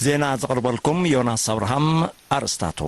ዜና ዘቕርበልኩም ዮናስ ኣብርሃም። ኣርእስታቱ።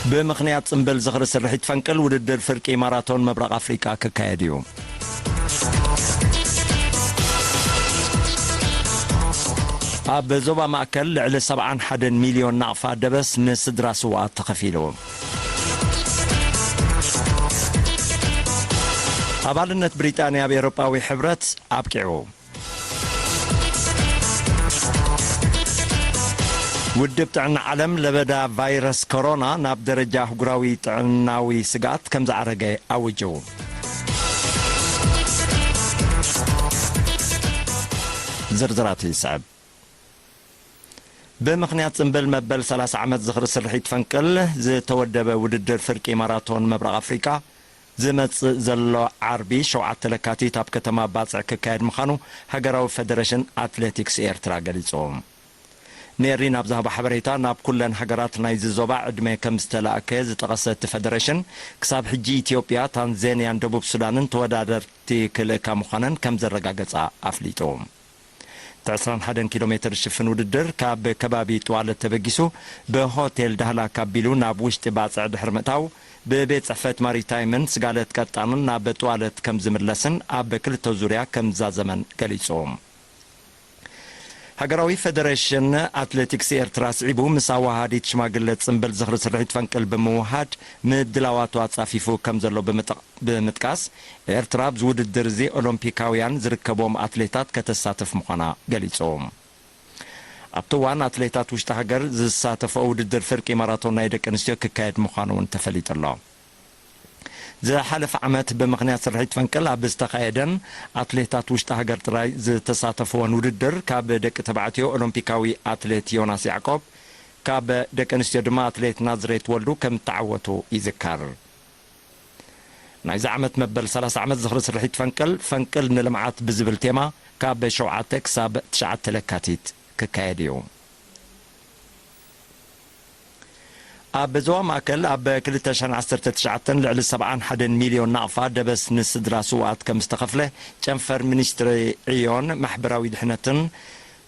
ብምኽንያት ጽምብል ዝኽሪ ስርሒት ፈንቅል ውድድር ፍርቂ ማራቶን ምብራቕ ኣፍሪቃ ክካየድ እዩ። ኣብ ዞባ ማእከል ልዕሊ ሰብዓን ሓደን ሚልዮን ናቕፋ ደበስ ንስድራ ስውኣት ተኸፊሉ። ኣባልነት ብሪጣንያ ኣብ ኤውሮጳዊ ሕብረት ኣብቂዑ። ውድብ ጥዕና ዓለም ለበዳ ቫይረስ ኮሮና ናብ ደረጃ ኣህጉራዊ ጥዕናዊ ስግኣት ከም ዝዓረገ ኣዊጁ። ዝርዝራቱ ይስዕብ። ብምኽንያት ጽምብል መበል ሰላሳ ዓመት ዝኽሪ ስርሒት ፈንቅል ዝተወደበ ውድድር ፍርቂ ማራቶን ምብራቕ ኣፍሪቃ ዝመጽእ ዘሎ ዓርቢ ሸውዓተ ለካቲት ኣብ ከተማ ባጽዕ ክካየድ ምዃኑ ሃገራዊ ፈደረሽን ኣትሌቲክስ ኤርትራ ገሊጹ። ኔሪ ናብ ዝሃቦ ሓበሬታ፣ ናብ ኩለን ሃገራት ናይዚ ዞባ ዕድመ ከም ዝተላእከ ዝጠቐሰ እቲ ፈደረሽን፣ ክሳብ ሕጂ ኢትዮጵያ፣ ታንዛንያን ደቡብ ሱዳንን ተወዳደርቲ ክልእካ ምዃነን ከም ዘረጋገጻ ኣፍሊጡ። እቲ ዕስራን ሓደን ኪሎ ሜትር ዝሽፍን ውድድር ካብ ከባቢ ጥዋለት ተበጊሱ ብሆቴል ዳህላክ ኣቢሉ ናብ ውሽጢ ባጽዕ ድሕሪ ምእታው ብቤት ጽሕፈት ማሪታይምን ስጋለት ቀጣንን ናብ ጥዋለት ከም ዝምለስን ኣብ ክልተ ዙርያ ከም ዝዛዘመን ገሊጹ። ሃገራዊ ፈደሬሽን ኣትሌቲክስ ኤርትራ ስዒቡ ምስ ኣወሃሃዲት ሽማግለ ጽምብል ዝኽሪ ስርሒት ፈንቅል ብምውሃድ ምድላዋቱ ኣጻፊፉ ከም ዘሎ ብምጥቕ ብምጥቃስ፣ ኤርትራ ኣብዚ ውድድር እዚ ኦሎምፒካውያን ዝርከብዎም ኣትሌታት ከተሳትፍ ምዃና ገሊጹ። ኣብቲ እዋን ኣትሌታት ውሽጢ ሃገር ዝሳተፈኦ ውድድር ፍርቂ ማራቶን ናይ ደቂ ኣንስትዮ ክካየድ ምዃኑ እውን ተፈሊጡ ኣሎ። ዝሓለፈ ዓመት ብምኽንያት ስርሒት ፈንቅል ኣብ ዝተኻየደን ኣትሌታት ውሽጢ ሃገር ጥራይ ዝተሳተፍዎን ውድድር ካብ ደቂ ተባዕትዮ ኦሎምፒካዊ ኣትሌት ዮናስ ያዕቆብ፣ ካብ ደቂ ኣንስትዮ ድማ ኣትሌት ናዝሬት ወልዱ ከም እተዓወቱ ይዝከር። ናይዚ ዓመት መበል ሰላሳ ዓመት ዝኽሪ ስርሒት ፈንቅል፣ ፈንቅል ንልምዓት ብዝብል ቴማ ካብ ሸውዓተ ክሳብ ትሽዓተ ለካቲት ክካየድ እዩ። ኣብ ዞባ ማእከል ኣብ ክልተ ሽሕን ዓሰርተ ትሽዓተን ልዕሊ ሰብዓን ሓደን ሚልዮን ናቕፋ ደበስ ንስድራ ስውኣት ከም ዝተኸፍለ ጨንፈር ሚኒስትሪ ዕዮን ማሕበራዊ ድሕነትን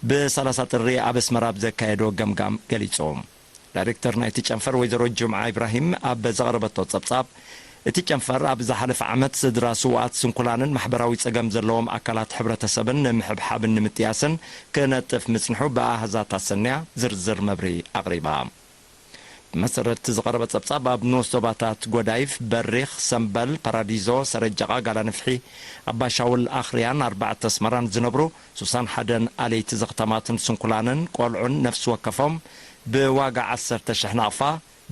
ብሰላሳ ጥሪ ኣብ ኣስመራ ኣብ ዘካየዶ ገምጋም ገሊጹ። ዳይሬክተር ናይቲ ጨንፈር ወይዘሮ ጅምዓ ኢብራሂም ኣብ ዘቕረበቶ ጸብጻብ፣ እቲ ጨንፈር ኣብ ዝሓለፈ ዓመት ስድራ ስውኣት፣ ስንኩላንን ማሕበራዊ ጸገም ዘለዎም ኣካላት ሕብረተሰብን ንምሕብሓብን ንምጥያስን ክነጥፍ ምጽንሑ ብኣሃዛት ኣሰንያ ዝርዝር መብርሂ ኣቕሪባ። ብመሰረት እቲ ዝቐረበ ጸብጻብ፣ ኣብ ንኡስ ዞባታት ጎዳይፍ፣ በሪኽ፣ ሰምበል፣ ፓራዲዞ፣ ሰረጀቓ፣ ጋላንፍሒ፣ ኣባሻውል ኣኽርያን ኣርባዕተ ኣስመራን ዝነብሩ ሱሳን ሓደን ኣለይቲ ዘኽታማትን ስንኩላንን ቆልዑን ነፍሲ ወከፎም ብዋጋ ዓሰርተ ሽሕ ናቕፋ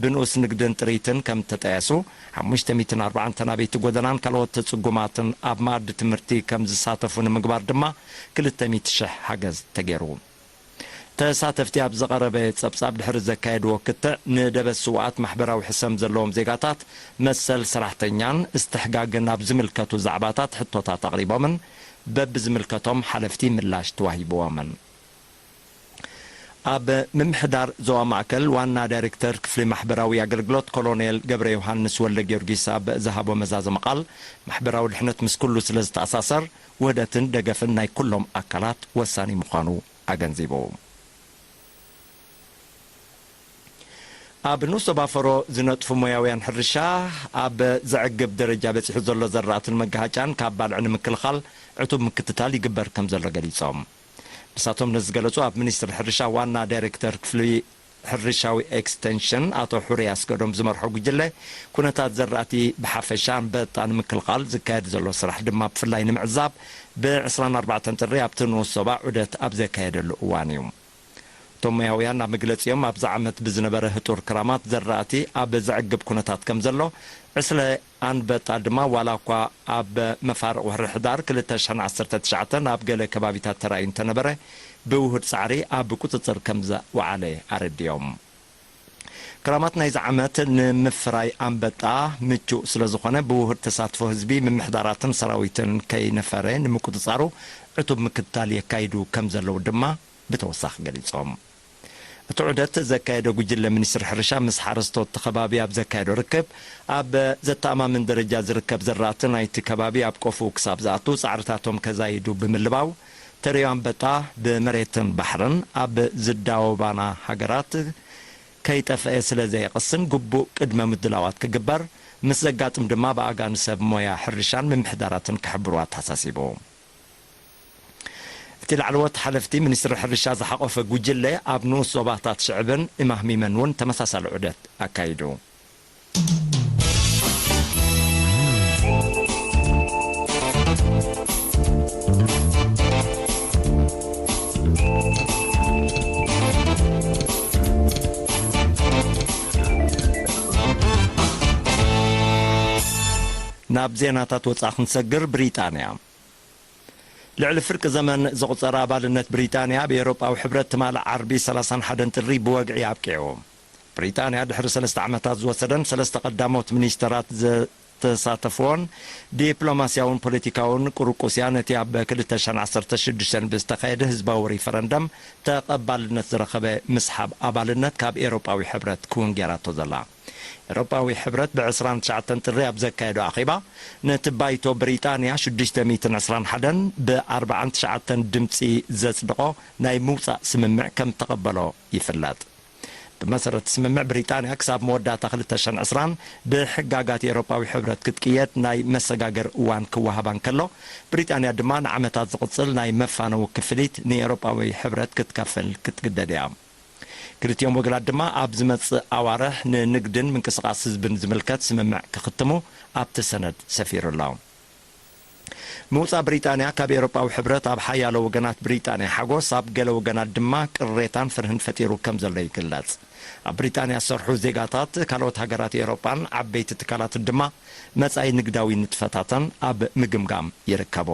ብንኡስ ንግድን ጥሪትን ከም እተጠየሱ፣ ሓሙሽተ ሚእትን ኣርባዓን ኣበይቲ ጎደናን ካልኦት ጽጉማትን ኣብ መኣዲ ትምህርቲ ከም ዝሳተፉ ንምግባር ድማ ክልተ ሚእቲ ሽሕ ሓገዝ ተገይሩ። ተሳተፍቲ ኣብ ዝቐረበ ጸብጻብ ድሕሪ ዘካየድዎ ክትዕ፣ ንደበስ ስውኣት ማሕበራዊ ሕሰም ዘለዎም ዜጋታት፣ መሰል ሰራሕተኛን እስትሕጋግን ኣብ ዝምልከቱ ዛዕባታት ሕቶታት ኣቕሪቦምን በብዝምልከቶም ሓለፍቲ ምላሽ ተዋሂብዎምን። ኣብ ምምሕዳር ዞባ ማእከል ዋና ዳይሬክተር ክፍሊ ማሕበራዊ ኣገልግሎት ኮሎኔል ገብረ ዮሃንስ ወልደ ጊዮርጊስ ኣብ ዝሃቦ መዛዘሚ ቃል፣ ማሕበራዊ ድሕነት ምስ ኩሉ ስለ ዝተኣሳሰር፣ ውህደትን ደገፍን ናይ ኩሎም ኣካላት ወሳኒ ምዃኑ ኣገንዚቡ። ኣብ ንኡስ ዞባ ፈሮ ዝነጥፉ ሞያውያን ሕርሻ፣ ኣብ ዘዕግብ ደረጃ በጺሑ ዘሎ ዘራእትን መጋሃጫን ካብ ባልዕ ንምክልኻል ዕቱብ ምክትታል ይግበር ከም ዘሎ ገሊጾም። ንሳቶም ነዚ ዝገለጹ ኣብ ሚኒስትሪ ሕርሻ ዋና ዳይሬክተር ክፍሊ ሕርሻዊ ኤክስቴንሽን ኣቶ ሑሪ ኣስገዶም ዝመርሖ ጉጅለ፣ ኩነታት ዘራእቲ ብሓፈሻ ኣንበጣ ንምክልኻል ዝካየድ ዘሎ ስራሕ ድማ ብፍላይ ንምዕዛብ፣ ብ ዕስራን ኣርባዕተን ጥሪ ኣብቲ ንኡስ ዞባ ዑደት ኣብ ዘካየደሉ እዋን እዩ። እቶም ሞያውያን ኣብ መግለጺኦም፣ ኣብዚ ዓመት ብዝነበረ ህጡር ክራማት ዘራእቲ ኣብ ዘዕግብ ኩነታት ከም ዘሎ፣ ዕስለ ኣንበጣ ድማ ዋላ እኳ ኣብ መፋርቕ ወርሒ ሕዳር ክልተ ሽሕን ዓሰርተ ትሽዓተን ኣብ ገለ ከባቢታት ተራእዩ እንተነበረ፣ ብውሁድ ጻዕሪ ኣብ ቁጽጽር ከም ዘወዓለ ኣረዲኦም። ክራማት ናይዚ ዓመት ንምፍራይ ኣንበጣ ምቹእ ስለ ዝኾነ፣ ብውሁድ ተሳትፎ ህዝቢ፣ ምምሕዳራትን ሰራዊትን ከይነፈረ ንምቁጽጻሩ ዕቱብ ምክትታል የካይዱ ከም ዘለዉ ድማ ብተወሳኺ ገሊጾም። እቲ ዑደት ዘካየደ ጉጅለ ሚኒስትሪ ሕርሻ ምስ ሓረስቶት እቲ ከባቢ ኣብ ዘካየዶ ርክብ፣ ኣብ ዘተኣማምን ደረጃ ዝርከብ ዘራእቲ ናይቲ ከባቢ ኣብ ቆፉ ክሳብ ዝኣቱ ጻዕርታቶም ከዛይዱ ብምልባው፣ ተርእዮ ኣንበጣ ብመሬትን ባሕርን ኣብ ዝዳወባና ሃገራት ከይጠፍአ ስለ ዘየቕስን ግቡእ ቅድመ ምድላዋት ክግበር፣ ምስ ዘጋጥም ድማ ብኣጋን ሰብ ሞያ ሕርሻን ምምሕዳራትን ክሕብሩ ኣተሓሳሲቡ። እቲ ላዕለዎት ሓለፍቲ ሚኒስትሪ ሕርሻ ዝሓቖፈ ጉጅለ ኣብ ንኡስ ዞባታት ሽዕብን እማህሚመን እውን ተመሳሳሊ ዑደት ኣካይዱ። ናብ ዜናታት ወጻኢ ክንሰግር፣ ብሪጣንያ ልዕሊ ፍርቂ ዘመን ዘቑጸረ ኣባልነት ብሪጣንያ ኣብ ኤውሮጳዊ ሕብረት ትማሊ ዓርቢ ሰላሳን ሓደን ጥሪ ብወግዒ ኣብቂዑ። ብሪጣንያ ድሕሪ ሰለስተ ዓመታት ዝወሰደን ሰለስተ ቀዳሞት ሚኒስተራት ዘተሳተፍዎን ዲፕሎማስያውን ፖለቲካውን ቁርቁስያ፣ ነቲ ኣብ ክልተ ሽሕን ዓሰርተ ሽዱሽተን ብዝተኻየደ ህዝባዊ ሪፈረንደም ተቐባልነት ዝረኸበ ምስሓብ ኣባልነት ካብ ኤውሮጳዊ ሕብረት ክውን ገይራቶ ዘላ። ኤውሮጳዊ ሕብረት ብዕስራን ትሽዓተን ጥሪ ኣብ ዘካየዶ ኣኼባ፣ ነቲ ባይቶ ብሪጣንያ ሽዱሽተ ሚእትን ዕስራን ሓደን ብኣርባዓን ትሽዓተን ድምጺ ዘጽድቖ ናይ ምውጻእ ስምምዕ ከም ተቐበሎ ይፍለጥ። ብመሰረት ስምምዕ፣ ብሪጣንያ ክሳብ መወዳእታ ክልተ ሽሕን ዕስራን ብሕጋጋት ኤውሮጳዊ ሕብረት ክትቅየድ ናይ መሰጋገሪ እዋን ክወሃባ እንከሎ፣ ብሪጣንያ ድማ ንዓመታት ዝቕጽል ናይ መፋነዊ ክፍሊት ንኤውሮጳዊ ሕብረት ክትከፍል ክትግደድ እያ። ክልቲኦም ወገናት ድማ ኣብ ዝመጽእ ኣዋርሕ ንንግድን ምንቅስቓስ ህዝብን ዝምልከት ስምምዕ ክኽትሙ ኣብቲ ሰነድ ሰፊሩ ኣሎ። ምውጻእ ብሪጣንያ ካብ ኤውሮጳዊ ሕብረት ኣብ ሓያሎ ወገናት ብሪጣንያ ሓጎስ፣ ኣብ ገለ ወገናት ድማ ቅሬታን ፍርህን ፈጢሩ ከም ዘሎ ይግለጽ። ኣብ ብሪጣንያ ዝሰርሑ ዜጋታት ካልኦት ሃገራት ኤውሮጳን ዓበይቲ ትካላትን ድማ መጻኢ ንግዳዊ ንጥፈታተን ኣብ ምግምጋም ይርከቡ።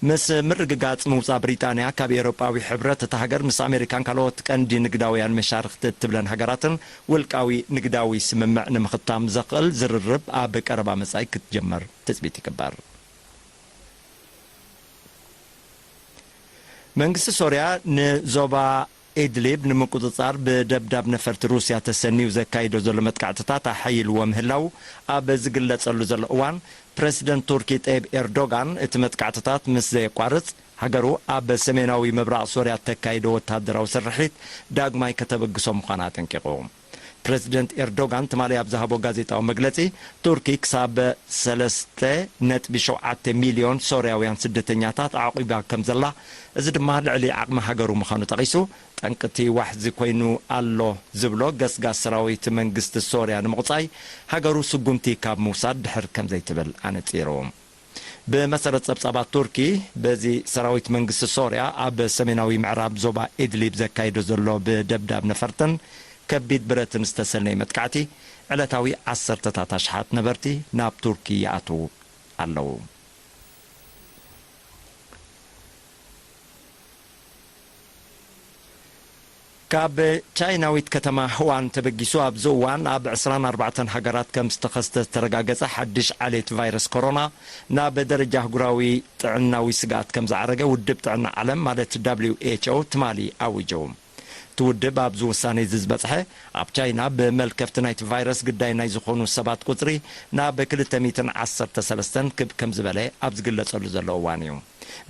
ምስ ምርግጋጽ ምውጻእ ብሪጣንያ ካብ ኤውሮጳዊ ሕብረት፣ እታ ሃገር ምስ ኣሜሪካን ካልኦት ቀንዲ ንግዳውያን መሻርኽቲ እትብለን ሃገራትን ውልቃዊ ንግዳዊ ስምምዕ ንምኽታም ዘኽእል ዝርርብ ኣብ ቀረባ መጻኢ ክትጀመር ትጽቢት ይግበር። መንግስቲ ሶርያ ንዞባ ኢድሊብ ንምቁጽጻር ብደብዳብ ነፈርቲ ሩስያ ተሰንዩ ዘካይዶ ዘሎ መጥቃዕትታት ኣሓይልዎ ምህላው ኣብ ዝግለጸሉ ዘሎ እዋን፣ ፕረሲደንት ቱርኪ ጠይብ ኤርዶጋን፣ እቲ መጥቃዕትታት ምስ ዘየቋርጽ፣ ሃገሩ ኣብ ሰሜናዊ ምብራቕ ሶርያ እተካይዶ ወተሃደራዊ ስርሒት ዳግማይ ከተበግሶ ምዃና ኣጠንቂቑ። ፕረዚደንት ኤርዶጋን ትማሊ ኣብ ዝሃቦ ጋዜጣዊ መግለጺ፣ ቱርኪ ክሳብ ሰለስተ ነጥቢ ሸውዓተ ሚልዮን ሶርያውያን ስደተኛታት ኣዕቒባ ከም ዘላ፣ እዚ ድማ ልዕሊ ዓቕሚ ሃገሩ ምዃኑ ጠቒሱ፣ ጠንቂ እቲ ዋሕዚ ኮይኑ ኣሎ ዝብሎ ገስጋስ ሰራዊት መንግስቲ ሶርያ ንምቑጻይ፣ ሃገሩ ስጉምቲ ካብ ምውሳድ ድሕር ከም ዘይትብል ኣነጺሩ። ብመሰረት ጸብጻባት ቱርኪ፣ በዚ ሰራዊት መንግስቲ ሶርያ ኣብ ሰሜናዊ ምዕራብ ዞባ ኢድሊብ ዘካይዶ ዘሎ ብደብዳብ ነፈርትን ከቢድ ብረትን ዝተሰነየ መጥቃዕቲ፣ ዕለታዊ ዓሰርተታት ኣሽሓት ነበርቲ ናብ ቱርኪ ይኣትዉ ኣለዉ። ካብ ቻይናዊት ከተማ ህዋን ተበጊሱ፣ ኣብዚ እዋን ኣብ ዕስራን ኣርባዕተን ሃገራት ከም ዝተኸስተ ዝተረጋገጸ ሓድሽ ዓሌት ቫይረስ ኮሮና፣ ናብ ደረጃ ኣህጉራዊ ጥዕናዊ ስግኣት ከም ዝዓረገ ውድብ ጥዕና ዓለም፣ ማለት ደብሊው ኤች ኦ፣ ትማሊ ኣዊጁ። እቲ ውድብ ኣብዚ ውሳነ እዚ ዝበጽሐ፣ ኣብ ቻይና ብመልከፍቲ ናይቲ ቫይረስ ግዳይ ናይ ዝኾኑ ሰባት ቁጽሪ ናብ ክልተ ሚእትን ዓሰርተ ሰለስተን ክብ ከም ዝበለ ኣብ ዝግለጸሉ ዘሎ እዋን እዩ።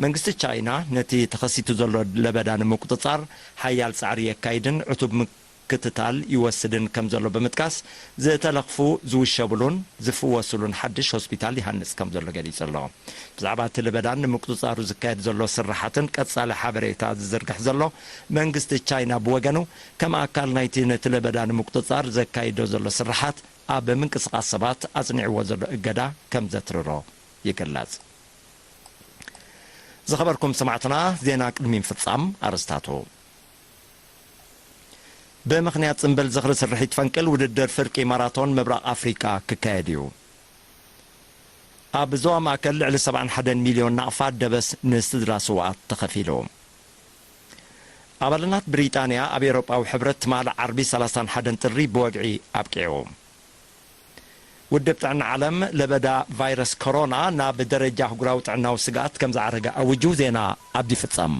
መንግስቲ ቻይና ነቲ ተኸሲቱ ዘሎ ለበዳ ንምቁጽጻር ሓያል ጻዕሪ የካይድን ዕቱብ ምክትታል ይወስድን ከም ዘሎ ብምጥቃስ፣ ዝተለኽፉ ዝውሸብሉን ዝፍወስሉን ሓድሽ ሆስፒታል ይሃንጽ ከም ዘሎ ገሊጹ ኣሎ። ብዛዕባ እቲ ለበዳን ንምቁጽጻሩ ዝካየድ ዘሎ ስራሓትን ቀጻሊ ሓበሬታ ዝዝርግሕ ዘሎ መንግስቲ ቻይና ብወገኑ፣ ከም ኣካል ናይቲ ነቲ ለበዳ ንምቁጽጻር ዘካይዶ ዘሎ ስራሓት፣ ኣብ ምንቅስቓስ ሰባት ኣጽኒዕዎ ዘሎ እገዳ ከም ዘትርሮ ይግለጽ። ዝኸበርኩም ሰማዕትና፣ ዜና ቅድሚ ምፍጻም ኣርእስታቱ። ብምኽንያት ጽምብል ዝኽሪ ስርሒት ፈንቅል፣ ውድድር ፍርቂ ማራቶን ምብራቕ ኣፍሪቃ ክካየድ እዩ። ኣብ ዞባ ማእከል ልዕሊ ሰብዓን ሓደን ሚልዮን ናቕፋ ደበስ ንስድራ ስውኣት ተኸፊሉ። ኣባልነት ብሪጣንያ ኣብ ኤውሮጳዊ ሕብረት ትማሊ ዓርቢ ሰላሳን ሓደን ጥሪ ብወግዒ ኣብቂዑ። ውድብ ጥዕና ዓለም ለበዳ ቫይረስ ኮሮና ናብ ደረጃ ኣህጉራዊ ጥዕናዊ ስግኣት ከም ዝዓረገ ኣዊጁ። ዜና ኣብዚ ይፍጸም።